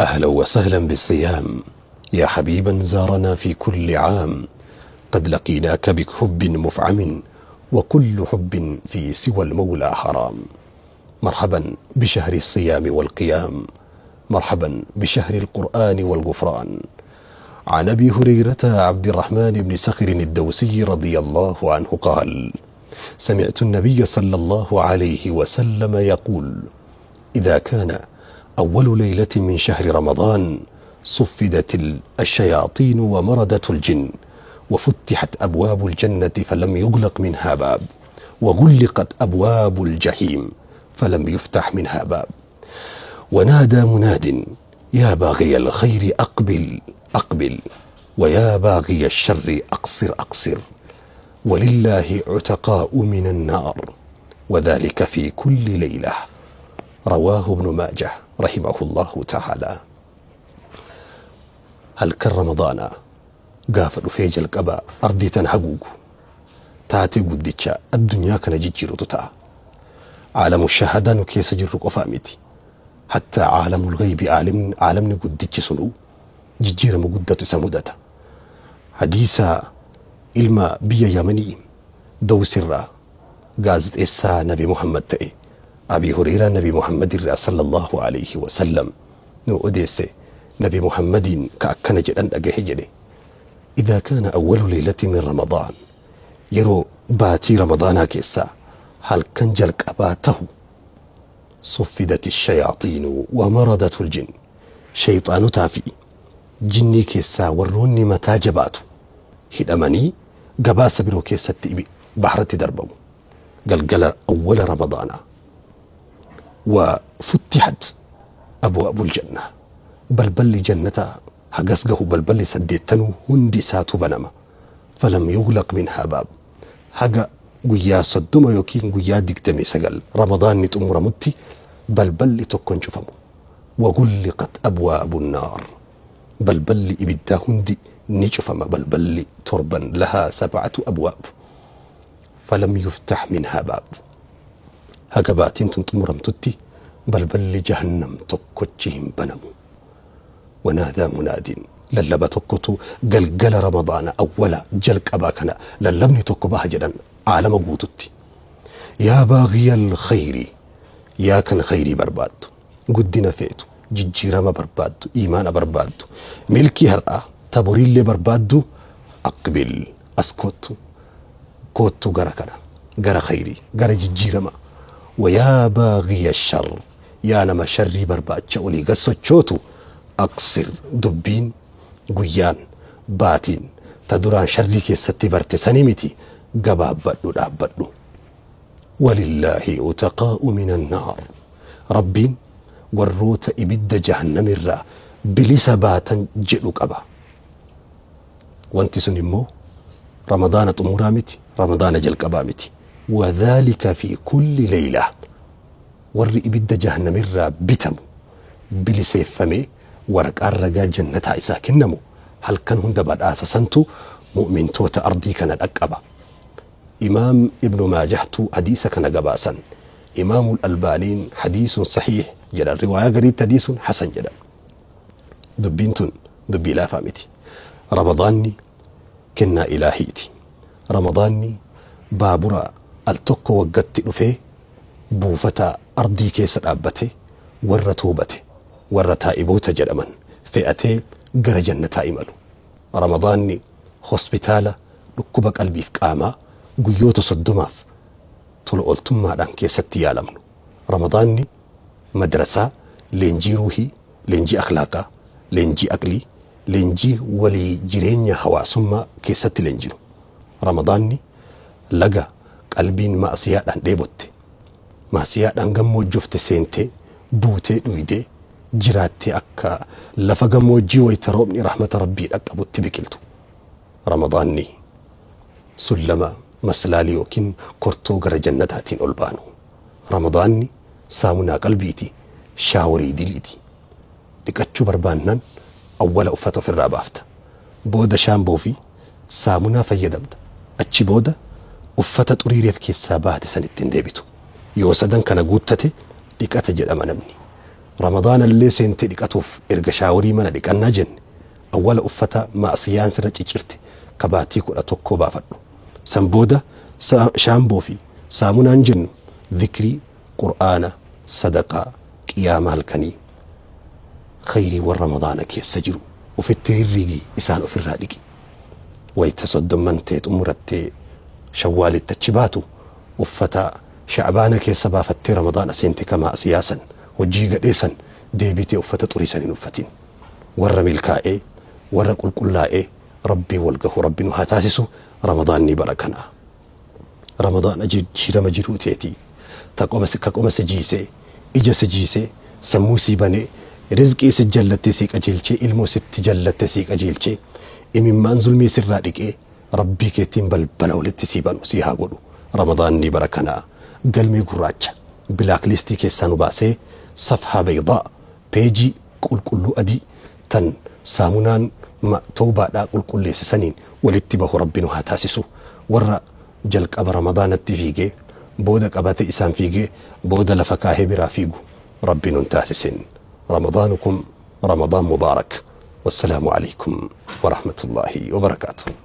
أهلا وسهلا بالصيام، يا حبيبا زارنا في كل عام، قد لقيناك بحب مفعم، وكل حب في سوى المولى حرام. مرحبا بشهر الصيام والقيام، مرحبا بشهر القرآن والغفران. عن أبي هريرة عبد الرحمن بن سخر الدوسي رضي الله عنه قال: سمعت النبي صلى الله عليه وسلم يقول: إذا كان أول ليلة من شهر رمضان صفدت الشياطين ومردة الجن، وفتحت أبواب الجنة فلم يغلق منها باب، وغلقت أبواب الجحيم فلم يفتح منها باب، ونادى مناد: يا باغي الخير أقبل أقبل، ويا باغي الشر أقصر أقصر، ولله عتقاء من النار، وذلك في كل ليلة. رواه ابن ماجه رحمه الله تعالى. Halkan Ramadaanaa gaafa dhufee jalqaba ardii tana haguugu taatee guddicha addunyaa kana jijjiirutu ta'a. Caalamu shahaadaa nu keessa jirru qofaa miti. Hattaa caalamul ghaybi caalamni guddichi sunuu jijjiirama guddatu isa mudata. Hadiisa ilma biyya Yamanii Dawsirraa gaazexeessaa Nabi Muhammad ta'e Abii Hureyraa Nabi Muhammad irraa sallallahu alayhi wa sallam nuu odeesse Nabi Muhammadiin ka akkana jedhan dhagahe jedhe, Idhaa kaana awwalu leylati min Ramadaan, yeroo baatii Ramadaanaa keessaa halkan jalqabaa tahu, suffidati shayaaxiinu wa maradatul jinn, sheyxaanotaa fi jinnii keessaa warroonni mataa jabaatu hidhamanii gabaasa biroo keessatti bahratti darbamu galgala awwala Ramadaanaa. Wa futtixat abwaabul janna, balballi jannataa hagas gahu, balballi saddeettanuu hundi isaatu banama. Falam yughlaq minhaa baab, haga guyyaa 30 yookiin guyyaa 29 Ramadaanni xumuramutti balballi tokko hin cufamu. Wa ghulliqat abwaabun naar, balballi ibiddaa hundi ni cufama, balballi torban, lahaa sab'atu abwaab, falam yuftah minhaa baab, haga baatiin tun xumuramtutti balballi jahannam tokkochi hin banamu. Wanaadaa munaadin, lallaba tokkotu galgala Ramadaana awwala jalqabaa kana lallabni tokko baha jedhan aalama guututti: Yaa baaghiyal khayri, yaa kan khayrii barbaaddu, guddina feetu, jijjiirama barbaaddu, iimaana barbaaddu, milkii har'aa ta boriillee barbaaddu, aqbil, as koottu, koottu gara kana, gara khayrii, gara jijjiirama. Wayaa baaghiya shar, yaa nama sharrii barbaacha olii gad sochootu, aqsir, dubbiin guyyaan baatiin ta duraan sharrii keessatti barte sanii miti, gabaabbadhu, dhaabbadhu. Walillaahi utaqaa'u minan naar, Rabbiin warroota ibidda jahannamirraa bilisa baatan jedhu qaba. Wanti sun immoo Ramadaana xumuraa miti, Ramadaana jalqabaa miti. Wadhaalika fi kulli leeyla, warri ibidda jahannamirraa bitamu, biliseeffamee waraqaan ragaa jannataa isaa kennamu, halkan hunda badhaasa santu mu'mintoota ardii kana dhaqqaba. Imaam Ibnu Maajahtu hadiisa kana gabaasan. Imaamul Albaaniin hadiisun sahiih jedhan, riwaayaa gariitti hadiisun hasan jedhan. Dubbiin tun dubbii laafaa miti. Ramadaanni kennaa Ilaahiiti. Ramadaanni baabura al tokko waggatti dhufee buufata ardii keessa dhaabbate warra toobate, warra taa'iboota jedhaman fe'atee gara jannataa imalu. Ramadaanni hospitaala dhukkuba qalbiif qaamaa guyyoota 30f tola ooltummaadhaan keessatti yaalamnu. Ramadaanni madrasaa leenjii ruuhii, leenjii akhlaaqaa, leenjii aqlii, leenjii walii jireenya hawaasummaa keessatti leenjinu. Ramadaanni laga qalbiin ma'asiyaadhaan dheebotte, ma'asiyaadhaan gammoojjofte seentee, buutee dhuydee, jiraattee akka lafa gammoojjii wayta roobni rahmata Rabbii dhaqqabutti biqiltu. Ramadaanni sullama maslaalii yookiin kortoo gara jannataatiin ol baanu. Ramadaanni saamunaa qalbiiti, shaaworii diliiti. Dhiqachuu barbaannaan awwala uffata ofirraa baafta. Booda shaamboo fi saamunaa fayyadamta. Achi booda uffata xurii reef keessaa baate sanitti hin deebitu. Yoo sadan kana guuttate dhiqate jedhama namni. Ramadaanallee seentee dhiqatuuf erga shaaworii mana dhiqannaa jenne, awwala uffata ma'siyaan sirra ciccirte ka baatii 11 baafadhu. San booda shaamboo fi saamunaan jennu zikrii, Qur'aana, sadaqaa, qiyaama halkanii, khayriiwwan Ramadaana keessa jiru ufitti rirrigi isaan ufirraa dhiqi. Wayta soddomman tee xumurattee Shawwaalitti achi baatu uffata Sha'baana keessa baafattee Ramadaana seente ka ma'siyaa san, hojii gadhee san deebitee uffata xurii san hin uffatin. Warra milkaa'ee, warra qulqullaa'ee Rabbiin wal gahu Rabbi nu haa taasisu. Ramadaanni bara kana. Ramadaana jijjiirama jiruu teetii ta qoma ka qoma si jiisee, ija si jiisee, sammuu sii banee, rizqii si jallattee sii qajeelchee, ilmoo sitti jallatte sii qajeelchee, imimmaan zulmii sirraa dhiqee, Rabbii keetiin balbala walitti sii banu sii haa godhu. Ramadaanni bara kanaa galmee gurraacha black listii keessaa nu baasee safhaa baydaa, peejii qulqulluu adii tan saamunaan ma towbaadhaa qulqulleesse saniin walitti bahu Rabbi nu haa taasisu. Warra jalqaba Ramadaanatti fiigee booda qabate isaan fiigee booda lafa kaahee biraa fiigu Rabbi nun taasisin. Ramadaanukum Ramadaan Mubaarak. Wassalaamu Aleykum Warahmatullaahi Wabarakaatuh.